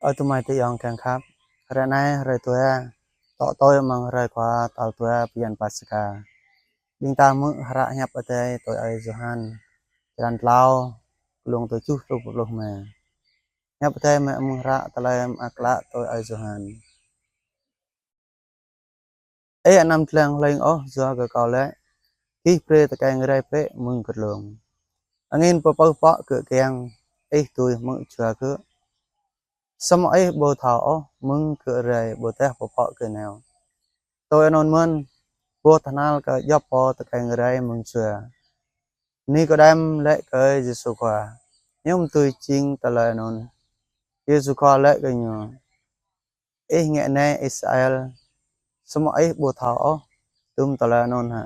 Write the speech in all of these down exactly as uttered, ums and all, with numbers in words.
Ơ tơmai tơyŏng kiăng khăp, hrơi anai hrơi dua, tŏ tui amăng hrơi kơ tal dua bơyan Paskha. Ƀing ta hmư̆ hră hiăp Adai tui ơi Yôhan, črăn klâo, glông tơjuh truh pluh rơma. Hiăp Adai mơ̆ng hră tơlơi mơak klă tui ơi Yôhan. Ih anăm dlăng hleng ôh yua kơ kâo laĭ: Gih brơi tơkeng rai bĕ mơ̆ng kơdlông. Angin pơpơh pŏk gơ̆ kiăng, ih dưi hmư̆ jua gơ̆, samơ̆ ih ƀu thâo ôh mơ̆ng gơ̆ rai ƀôdah pơpŏk gơ̆ nao. Tui anŭn mơ̆n, boh tơhnal kơ djŏp pô tơkeng rai mơ̆ng jua. Nikôdem laĭ kơ Yêsu Khua: Hiư̆m dưi jing tơlơi anŭn? Yêsu Khua laĭ kơ ñu: Ih ngă nai Israel, samơ̆ ih ƀu thâo ôh tum tơlơi anŭn hă?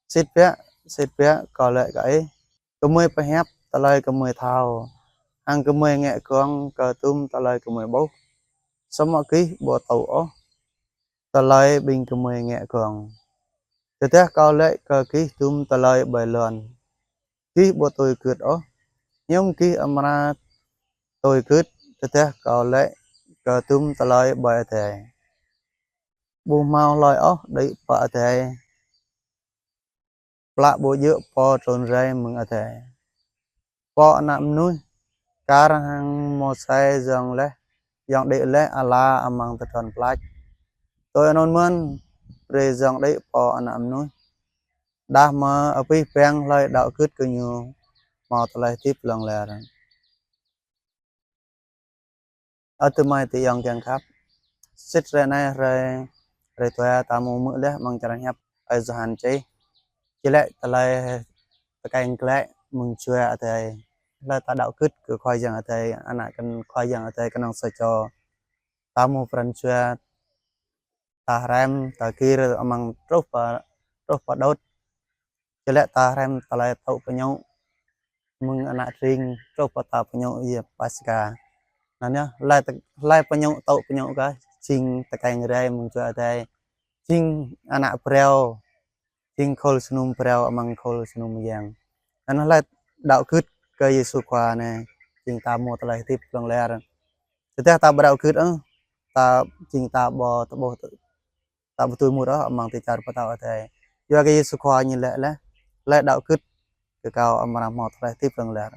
Sĭt biă, sĭt biă, kâo laĭ kơ ih, gơmơi pơhiăp tơlơi gơmơi thâo, hăng gơmơi ngă gơ̆ng kơ tum tơlơi gơmơi ƀuh, samơ̆ gih ƀu tŭ ôh tơlơi ƀing gơmơi ngă gơ̆ng. Tơdah kâo laĭ kơ gih tum tơlơi ƀơi lŏn, gih ƀu tui gưt ôh, hiư̆m gih amra tui gưt tơdah kâo laĭ kơ tum tơlơi ƀơi adai? Ƀu hmâo hlơi ôh đĭ pơ adai, plă ƀu djơ̆ Pô trŭn rai mơ̆ng adai, Pô Ană Mơnuih, kar hăng Môseh yŏng laih, yŏng đĭ laih ala amăng tơdron plač. Tui anŭn mơ̆n, brơi yŏng đĭ Pô Ană Mơnuih, dah mơ̆ abih bang hlơi đaŏ gưt kơ ñu hmâo tơlơi hơdip hlŏng lar. Ơ tơmai tơyŏng kiăng khăp, sĭt hrơi anai hrơi, hrơi dua ta hmư̆ laih amăng črăn hiăp ơi Yôhan čih, či laĭ tơlơi tơkeng glaĭ mơ̆ng jua adai. Hlơi ta đaŏ gưt kơ Khua Yang Adai, ană kơ Khua Yang Adai kơnơ̆ng sa čô, ta hmâo pran jua, ta hrăm, ta gir amăng truh pơ, truh pơ đŭt. Či laĭ ta hrăm tơlơi tŭ pơñŭ mơ̆ng ană tring truh pơ ta pơñŭ ia Paskha. Anŭn yơh, hlơi tơ-, hlơi pơñŭ, tŭ pơñŭ kơ jing tơkeng rai mơ̆ng jua adai, jing ană phrâo, jing khul jơnum phrâo amăng khul jơnum mơyang. Anŭn hlơi đaŏ gưt kơ Yêsu Khua anai, jing ta hmâo tơlơi hơdip hlŏng lar. Tơdah ta ƀu đaŏ gưt ôh, ta jing ta ƀu, ta ƀu, ta ƀu dưi mŭt ôh amăng dêh čar pơtao adai. Yua kơ Yêsu Khua ñu laĭ laih: Hlơi đaŏ gưt kơ kâo amra hmâo tơlơi hơdip hlŏng lar.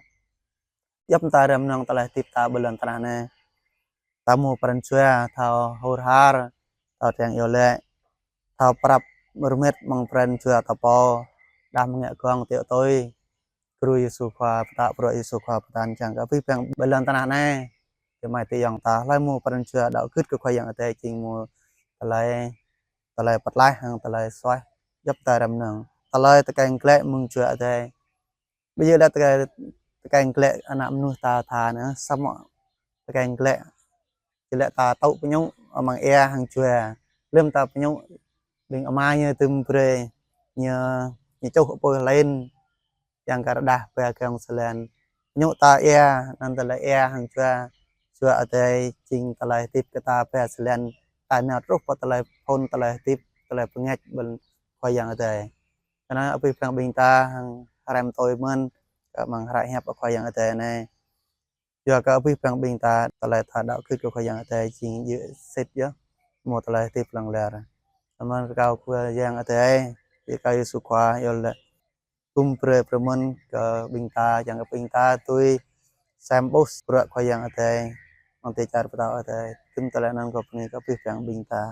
Djŏp ta hrăm mơnơ̆ng tơlơi hơdip ta ƀơi lŏn tơnah anai, ta hmâo pran jua thâo hur har, thâo triăng iâu laĭ, thâo prăp rơmet amăng pran jua ta pô, dah mơ̆ ngă gơ̆ng tiŏ tui gru Yêsu Khua pơtă, bruă Yêsu Khua pơtă, čang kơ abih bang ƀơi lŏn tơnah anai, tơmai tơyŏng ta, hlơi hmâo pran jua đaŏ gưt kơ Khua Yang Adai jing hmâo tơlơi, tơlơi pơtlaih hăng tơlơi suaih. Djŏp ta hrăm mơnơ̆ng tơlơi tơkeng glaĭ mơ̆ng jua adai. Ƀu djơ̆ laĭ tơkeng, tơkeng glaĭ ană mơnuih ta tha anŭn, samơ̆ tơkeng glaĭ či laĭ ta tŭ pơñŭ amăng ia hăng jua. Lơ̆m ta pơñŭ, ƀing ama ñu tŭm brơi, ñu, ñu čuh apui hlin, čang kơ rơđah ba gơ̆ng sơlan. Pơñŭ ta ia, anŭn tơlơi ia hăng jua, jua adai jing tơlơi hơdip kơ ta ba sơlan, ta nao truh pơ tơlơi phŭn, tơlơi hơdip, tơlơi pơngač ƀơi Khua Yang Adai. Kơnơ̆ng abih bang ƀing ta hăng hrăm tui mơ̆n kơ amăng hră hiăp Khua Yang Adai anai. Yua kơ abih bang ƀing ta, tơlơi ta đaŏ gưt kơ Khua Yang Adai jing djơ̆ sĭt yơh, hmâo tơlơi hơdip hlŏng lar. Anŭn rơkâo Khua Yang Adai, rơkâo Yêsu Khua iâu laĭ tŭm brơi pơmơ̆n kơ ƀing ta, čang kơ ƀing ta dưi sem ƀuh bruă Khua Yang Adai amăng dêh čar pơtao adai. Tŭm tơlơi anŭn kâo bơni kơ abih bang ƀing ta.